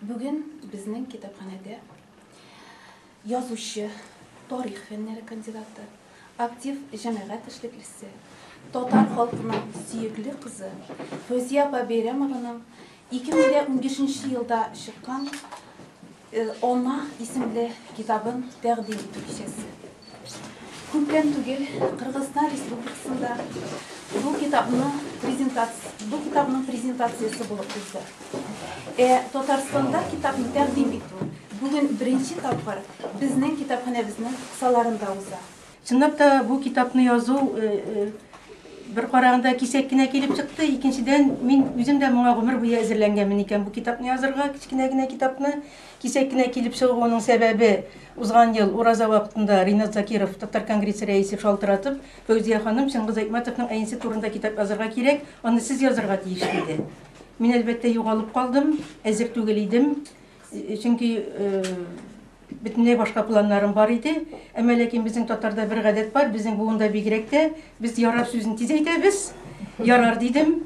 Бүген безнең китапханәдә язучы, тарих фәннәре кандидаты, актив җәмәгать эшлеклесе, татар халкының сөекле кызы Фәүзия апа Бәйрәмованың 2015 елда чыккан Она исемле китабын тәкъдим итү кичәсе. Күптән түгел Кыргызстан Республикасында бу китапны презентация, бу китапның презентациясе булып узды. Ә Татарстанда китапны тәкъдим итү бүген беренче тапкыр безнең китапханәбезнең кысаларында уза. Чынлап та бу китапны язу бер караганда кисәк кенә килеп чыкты. Икенчедән, мин үзем дә моңа гомер буе әзерләнгәнмен икән бу китапны язырга, кечкенә генә китапны. Кисәк кенә килеп чыгуының сәбәбе, узган ел ураза вакытында Ринат Закиров, Татар конгрессы рәисе шалтыратып, Фәүзия ханым, Чыңгыз Айтматовның әнисе турында китап язырга кирәк, аны сез язырга тиеш, диде. Мин, әлбәттә, югалып калдым, әзер түгел идем. Чөнки бөтенләй башка планнарым бар иде. Әмма ләкин безнең татарда бер гадәт бар, безнең буында бигрәк тә, без ярар сүзен тиз әйтәбез. Ярар дидем.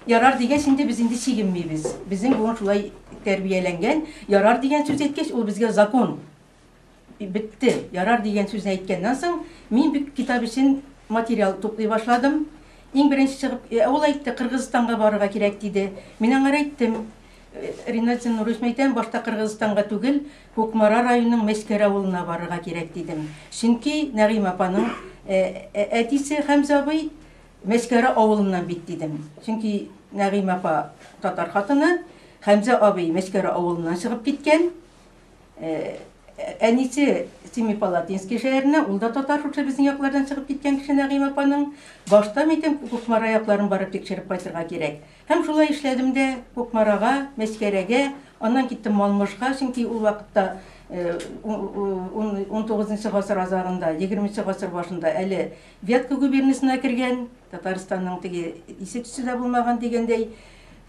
Ярар дигәч инде без инде чигенмибез. Безнең буын шулай тәрбияләнгән. Ярар дигән сүз әйткәч, ул безгә закон. Бетте. Ярар дигән сүзне әйткәннән соң, мин бик китап өчен материал туплый башладым. Иң беренче чыгып, ул әйтте, Кыргызстанга барырга кирәк диде. Мин аңар әйттем, Ринат Зиннурович, мәйтәм, башта Кыргызстанга түгел, Кукмара районының Мәчкәрә авылына барырга кирәк, дидем. Чөнки Нәгыймә апаның әтисе Хәмзә абый Мәчкәрә авылыннан бит, дидем. Чөнки Нәгыймә апа татар хатыны, Хәмзә абый Мәчкәрә авылыннан чыгып киткән. Әнисе Семипалатинский шәһәреннән, ул да татар, шушы безнең яклардан чыгып киткән кеше Нәгыймә апаның. Башта, мәйтәм, Кукмара якларын барып тикшереп кайтырга кирәк. Һәм шулай эшләдем дә, Кукмарага, Мәчкәрәгә, аннан киттем Малмыжга, чөнки ул вакытта унтугызынчы гасыр азагында, егерменче гасыр башында әле Вятка губернасына кергән, Татарстанның теге исе-төсе дә булмаган дигәндәй.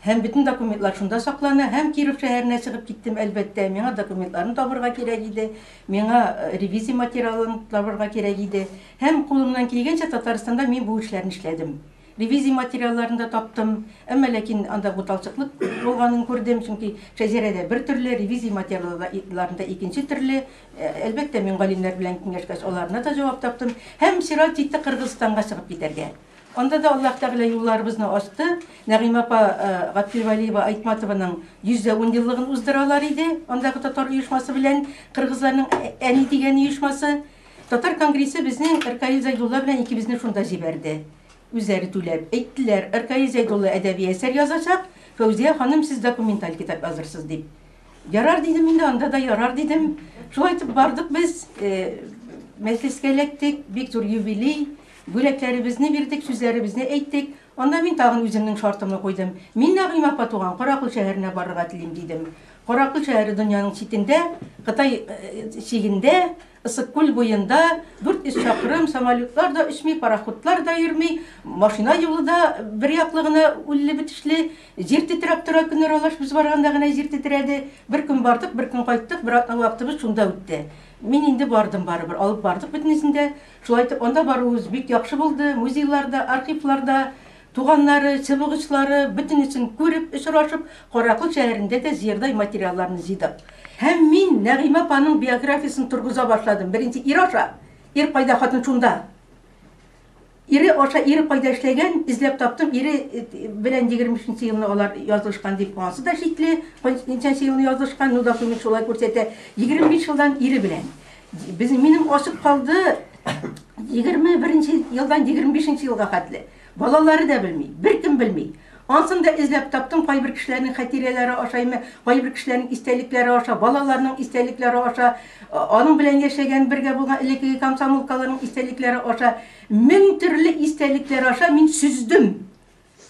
Һәм бөтен документлар шунда саклана. Һәм Киров шәһәренә чыгып киттем, әлбәттә. Миңа документларны табырга кирәк иде, миңа ревизия материалын табырга кирәк иде. Һәм кулымнан килгәнчә Татарстанда мин бу эшләрне эшләдем. Ревизия материалларын да таптым, әмма ләкин анда буталчыклык булганын күрдем, чөнки шәҗәрәдә бер төрле, ревизия материалларында икенче төрле. Әлбәттә, мин галимнәр белән киңәшкәч, аларына да җавап таптым. Һәм чират җитте Кыргызстанга чыгып китәргә. Анда да Аллаһ Тәгалә юлларыбызны ачты. Нәгыймә апа Габделвәлиева Айтматованың 110 еллыгын уздыралар иде, андагы татар оешмасы белән кыргызларның Әни дигән оешмасы. Татар конгрессы безнең Ркаил Зәйдулла белән икебезне шунда җибәрде. Үзләре түләп. Әйттеләр, Ркаил Зәйдулла әдәби әсәр язачак, Фәүзия ханым, сез документаль китап язырсыз, дип. Ярар, дидем инде, анда да ярар, дидем. Шулай итеп бардык без, мәҗлескә эләктек, бик зур юбилей, бүләкләребезне бирдек, сүзләребезне әйттек. Анда мин тагын үземнең шартымны куйдым. Мин Нәгыймә апа туган Каракол шәһәренә барырга телим, дидем. Каракол шәһәре дөньяның читендә, Кытай чигендә, Ысык-Күл буенда, 400 чакрым, самолетлар да очмый, пароходлар да йөрми, машина юлы да бер яклы гына үлле-бетешле, җир тетрәп тора, көнаралаш без барганда гына җир тетрәде. Бер көн бардык, бер көн кайттык, бер атна вакытыбыз шунда үтте. Мин инде бардым барыбер, алып бардык бөтенесен дә. Шулай итеп, анда баруыбыз бик яхшы булды, музейларда, архивларда туганнары, чыбык очлары, бөтенесен күреп, очрашып, Каракол шәһәрендә дә җыердай материалларны җыйдык. Һәм мин Нәгыймә апаның биографиясен торгыза башладым. Беренче ир аша, ир кайда, хатын шунда. Ире аша, ире кайда эшләгән, эзләп таптым, ире белән 23 нче елны алар язылышкан дип, анысы да шикле, ничәнче елны язылышкан, ну документ шулай күрсәтә. 25 елдан ире белән. Без, минем ачык калды 21 елдан 25 елга хәтле. Балалары да белми, беркем белми. Ансын да эзләп таптым, кайбер кешеләрнең хатирәләре аша име, кайбер кешеләрнең истәлекләре аша, балаларның истәлекләре аша, аның белән яшәгән, бергә булган элеккеге комсомолкаларның истәлекләре аша, мең төрле истәлекләр аша мин сөздем.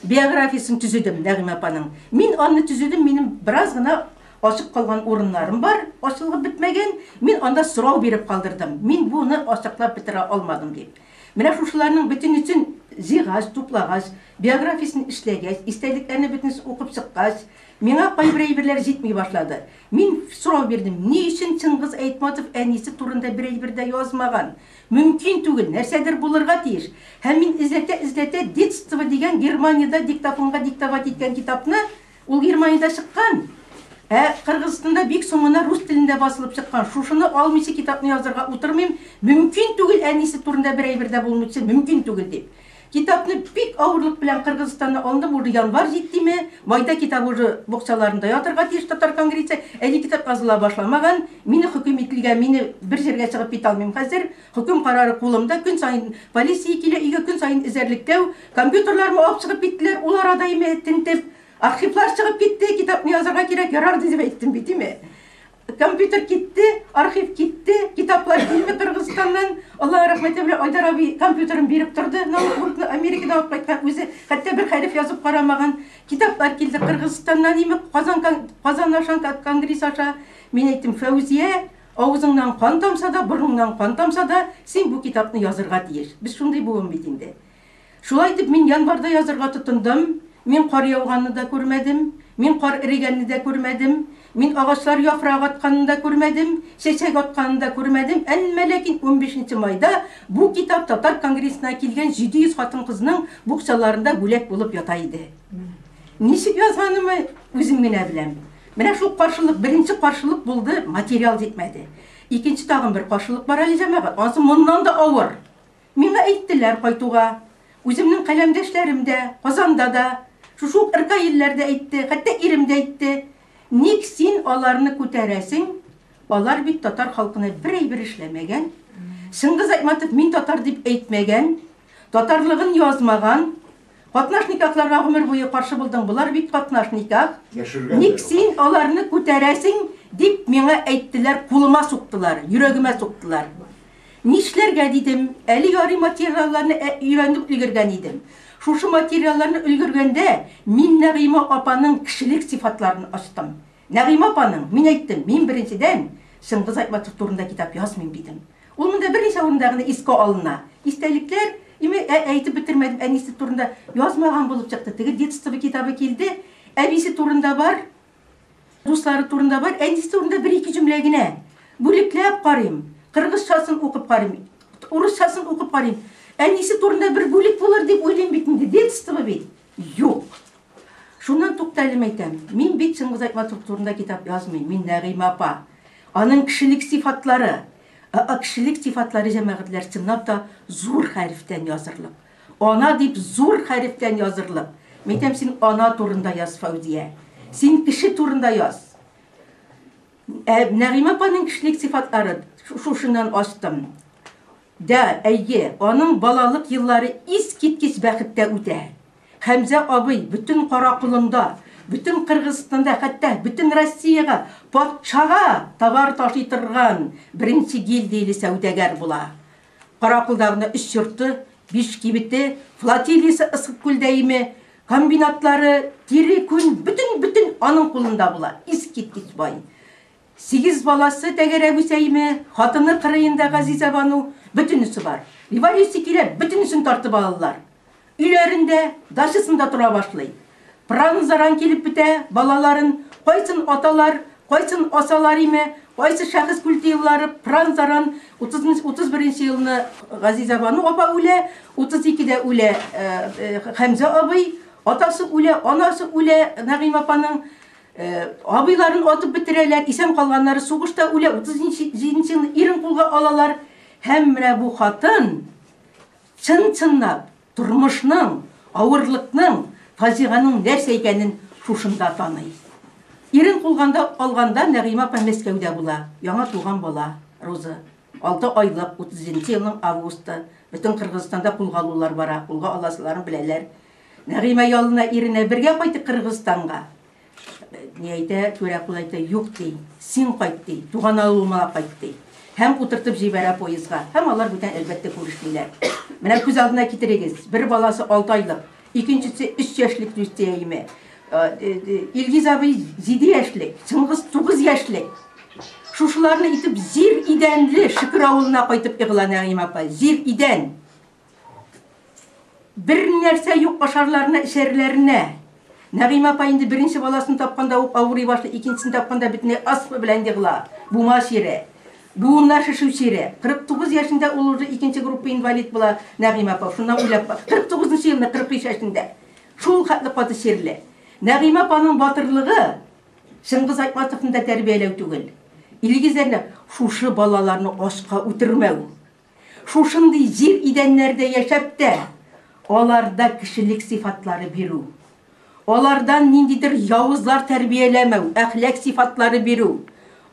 Биографиясен төзедем Нәгыймә апаның. Мин аны төзедем, минем бераз гына ачык калган урыннарым бар, ачылып бетмәгән. Мин анда сорау биреп калдырдым. Мин буны ачыклап бетерә алмадым дип. Менә шушыларның бөтенесен җыйгач, туплагач, биографиясен эшләгәч, истәлекләрне бөтенесен укып чыккач, миңа кайбер әйберләр җитми башлады. Мин сорау бирдем, ни өчен Чыңгыз Айтматов әнисе турында бер әйбер дә язмаган? Мөмкин түгел, нәрсәдер булырга тиеш. Һәм мин эзләтә-эзләтә Детство дигән Германиядә диктофонга диктовать иткән китапны, ул Германиядә чыккан. Ә Кыргызстанда бик соң гына рус телендә басылып чыккан. Шушыны алмыйча китапны язырга утырмыйм. Мөмкин түгел, әнисе турында бер әйбер дә булмыйча, мөмкин түгел дип. Китапны бик авырлык белән Кыргызстаннан алдым, уже январь җиттеме, майда китап уже букчаларында ятырга тиеш Татар конгрессы. Әле китап языла башламаган. Мине хөкем ителгән, мине бер җиргә чыгып китә алмыйм хәзер. Хөкем карары кулымда, көн саен полиция килә өйгә, көн саен эзәрлекләү. Компьютерларымны алып чыгып киттеләр, ул арада име тентеп. Архивлар чыгып китте, китапны язарга кирәк, ярар дип әйттем бит, име. Компьютер китте, архив китте, китаплар килми Кыргызстаннан. Алла рәхмәте белән Айдар абый компьютерын биреп торды. Ноутбукны Америкадан алып кайткан, үзе хәтта бер хәреф язып карамаган. Китаплар килде Кыргызстаннан, име Казан Казан аша, конгресс аша. Мин әйттем, Фәүзия, авызыңнан кан тамса да, борыныңнан кан тамса да, син бу китапны язырга тиеш. Без шундый буын бит инде. Шулай итеп мин январьда язырга тотындым. Мин кар яуганны да күрмәдем, мин кар эрегәнне дә күрмәдем, мин агачлар яфрак атканын да күрмәдем, чәчәк атканын да күрмәдем. Әмма ләкин 15 майда бу китап Татар конгрессына килгән 700 хатын-кызның букчаларында бүләк булып ята иде. Ничек язганымы үзем генә беләм. Менә шул каршылык, беренче каршылык булды, материал җитмәде. Икенче тагын бер каршылык бар әле, җәмәгать. Анысы моннан да авыр. Миңа әйттеләр кайтуга. Үземнең каләмдәшләрем дә, Казанда да, шушы ук РКИлләр дә әйтте, хәтта ирем дә әйтте. Ник син аларны күтәрәсең? Алар бит татар халкына бер әйбер эшләмәгән. Чыңгыз Айтматов мин татар дип әйтмәгән, татарлыгын язмаган. Катнаш никахларга гомер буе каршы булдың, болар бит катнаш никах. Ник син аларны күтәрәсең, дип миңа әйттеләр, кулыма суктылар, йөрәгемә суктылар. Нишләргә дидем, әле ярый материалларны өйрәнеп өлгергән идем. Шушы материалларны өлгергәндә мин Нәгыймә апаның кешелек сыйфатларын ачтым. Нәгыймә апаның, мин әйттем, мин беренчедән Чыңгыз Айтматов турында китап язмыйм дидем. Ул монда берничә урында гына искә алына. Истәлекләр, име, әйтеп бетермәдем, әнисе турында язмаган булып чыкты. Теге детство китабы килде, әбисе турында бар, дуслары турында бар, әнисе турында бер-ике җөмлә генә. Бүлекләп карыйм, кыргызчасын укып карыйм, урысчасын укып карыйм. Әнисе турында бер бүлек булыр дип уйлыйм бит инде, детство бит. Юк. Шуннан тукталым әйтәм. Мин бит Чыңгыз Айтматов турында китап язмыйм. Мин Нәгыймә апа. Аның кешелек сыйфатлары, кешелек сыйфатлары җәмәгатьләр чынлап та зур хәрефтән язырлык. Ана дип зур хәрефтән язырлык. Мин әйтәм, син ана турында яз, Фәүзия. Син кеше турында яз. Ә Нәгыймә апаның кешелек сыйфатлары шушыннан ачтым. Да, әйе, аның балалык еллары искиткеч бәхеттә үтә. Хәмзә абый бөтен Караколында, бөтен Кыргызстанда, хәтта бөтен Россиягә, патшага товар ташый торган беренче гильдияле сәүдәгәр була. Караколда гына өч йорты, биш кибете, флотилиясе Ысык-Күлдә име, комбинатлары, тире, күн, бөтен-бөтен аның кулында була. Искиткеч бай. Сигез баласы тәгәрәп үсә име, хатыны кырыенда Газизәбану, бөтенесе бар. Революция килә, бөтенесен тартып алалар. Өйләрендә, дачасында тора башлый. Пыран-заран килеп бетә, балаларын кайсын аталар, кайсын асалар име, кайсы шәхес культы еллары, пыран-заран 31 елны Газизәбану апа үлә, 32-дә үлә Хәмзә абый, атасы үлә, анасы үлә Нәгыймә апаның. Абыйларын атып бетерәләр, исән калганнары сугышта үлә, 37 елны ирен кулга алалар. Һәм менә бу хатын чын-чынлап тормышның, авырлыкның, фаҗиганың нәрсә икәнен шушында таный. Ирен кулганда алганда Нәгыймә апа Мәскәүдә була, яңа туган бала Роза. 6 айлык, 37 елның августы. Бөтен Кыргызстанда кулга алулар бара, кулга аласыларын беләләр. Нәгыймә ялына иренә бергә кайтыйк Кыргызстанга. Ни әйтә, Түрәкул әйтә, юк ди, син кайт ди, туган авылыма кайт ди. Һәм утыртып җибәрә поездга. Һәм алар бүтән әлбәттә күрешмиләр. Менә күз алдына китерегез, бер баласы 6 айлык, икенчесе 3 яшьлек Люция име. Илгиз абый 7 яшьлек, Чыңгыз 9 яшьлек. Шушыларны итеп җир идәнле Шөкер авылына кайтып егыла Нәгыймә апа. Җир идән. Бер нәрсә юк ашарларына, эчәрләренә. Нәгыймә апа инде беренче баласын тапканда ук авырый башлый, икенчесен тапканда бөтенләй астма белән егыла. Бума чире. Буыннар шешү чире. 49 яшендә ул уже икенче группа инвалид була Нәгыймә апа. Шуннан уйлап, 49 нчы елны 45 яшендә. Шул хәтле каты чирле. Нәгыймә апаның батырлыгы. Чыңгыз Айтматовны да тәрбияләү түгел. Илгизәрне шушы балаларны ачка үтермәү. Шушындый җир идәннәрдә яшәп тә, аларда кешелек сыйфатлары бирү. Алардан ниндидер явызлар тәрбияләмәү, әхлак сыйфатлары бирү.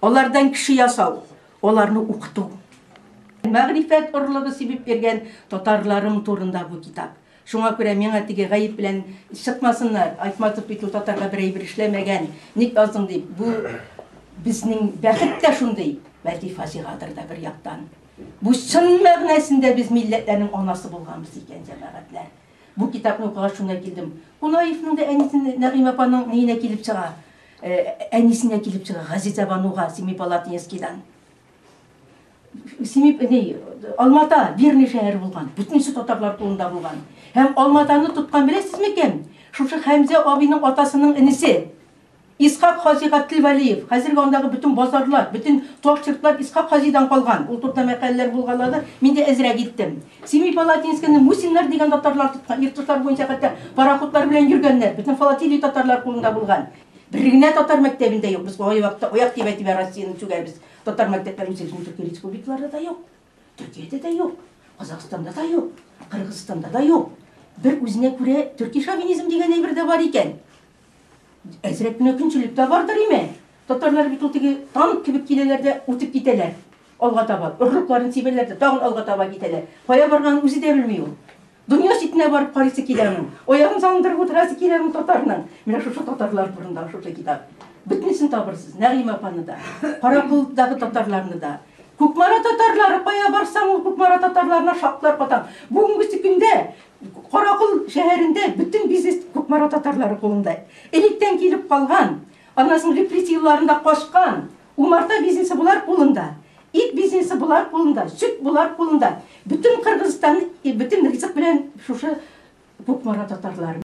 Алардан кеше ясау, аларны укыту. Мәгърифәт орлыгы сибеп йөргән татарларым турында бу китап. Шуңа күрә миңа теге гаеп белән чыкмасыннар, Айтматов бит ул татарга бер әйбер эшләмәгән, ник яздың дип. Бу безнең бәхет тә шундый, бәлки фаҗигадыр да бер яктан. Бу чын мәгънәсендә без милләтләрнең анасы булганбыз икән, җәмәгатьләр. Бу китапны укыгач шунда килдем. Кунаевның да әнисен Нәгыймә апаның ниенә килеп чыга, әнисенә килеп чыга, Газизәбануга, Семипалатинскийдан. Семип, ни, Алмата верный шәһәр булган, бөтенесе татарлар кулында булган. Һәм Алматаны тоткан беләсезме кем? Шушы Хәмзә абыйның атасының энесе. Исхак хаҗи Габделвәлиев. Хәзерге андагы бөтен базарлар, бөтен таш йортлар Исхак хаҗидан калган. Ул турыда мәкаләләр булгалады, мин дә әзрәк иттем. Семипалатинскийны Мусиннар дигән татарлар тоткан, Иртышлар буенча хәтта пароходлар белән йөргәннәр, бөтен флотилия татарлар кулында булган. Бер генә татар мәктәбендә юк. Без кайвакытта аяк тибә-тибә Россияне сүгәбез. Татар мәктәпләре үзебезнең төрки республикаларда да юк. Төркиядә дә юк, Казахстанда да юк, Кыргызстанда да юк. Бер үзенә күрә төрки шовинизм дигән әйбер дә бар икән. Әзрәк кенә көнчелек тә бардыр име? Татарлар бит ул теге танк кебек киләләр дә үтеп китәләр. Алга таба. Орлыкларын сибәләр дә тагын алга таба китәләр. Кая барганын үзе дә белми ул. Дөнья читенә барып карыйсы килә аның. Аягын салындырып утырасы килә аның татарның. Менә шушы татарлар турында шушы китап. Бөтенесен табырсыз. Нәгыймә апаны да, Караколдагы татарларны да. Кукмара татарлары, кая барсаң ул Кукмара татарларына шаклар катам. Бүгенгесе көндә Каракол шәһәрендә бөтен бизнес Кукмара татарлары кулында. Электән килеп калган, аннан соң репрессия елларында качкан умарта бизнесы болар кулында. Ит бизнесы болар кулында, сөт болар кулында. Бөтен Кыргызстан, бөтен ризык белән шушы Кукмара татарлары.